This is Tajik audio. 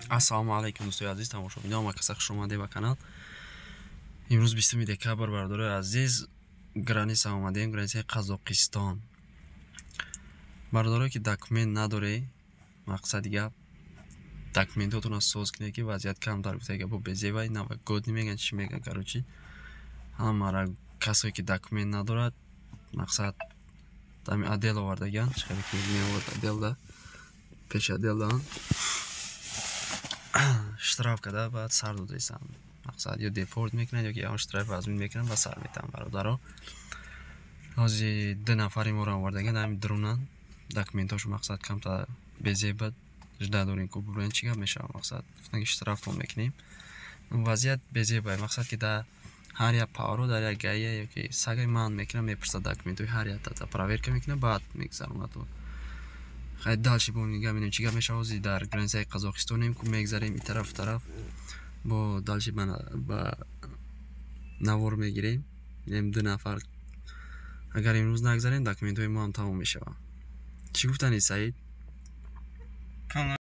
Ассалому алайкум, дӯстои азиз, тамошобинон ва каса, хуш омадед ба канал. Имрӯз 20 декабр, бародарои азиз, граница омадем, границаи Қазоқистон. Бародарое, ки документ надоред, мақсади гап, документотонро соз кунед, ки вазъият камтар, гуфта гапо безебай новогодний меган, чӣ меган, короче, ҳамара касое, ки документ надорад, мақсад, ами отдел овардагиан, чӣ ки меовард отделда, пеши отделдаан, штраф карда, баъд сар додаистанд. Мақсад, ё депорт мекунанд, ё ки ягон штраф азмин мекунанд ва сар метаҳанд. Бародаро, ҳози ду нафари моро овардагиан, ҳами дурунанд, документҳошо, мақсад, камтар безеба. Жда дорем, ку бубинем, чӣ гап мешавад. Мақсад, гуфтанд, ки штрафтон мекунем. Вазъият безебай, мақсад, ки дар ҳар як паворо, дар як ГАИ ёки сагай ман мекунам, мепурсад, документҳои ҳар яктата проверка мекунад, баъд мегузаронад. Хай, дальше бо нигаҳ мебинем, чӣ гап мешавад. Ҳозир дар границаи Қазоқистонем, ку мегзарем и тарафу тараф, бо дальше ба навор мегирем. Бинем, ду нафар агар имрӯз нагзарем, документҳои мо ҳам тамом мешавад. Чӣ гуфтанӣ, Саид?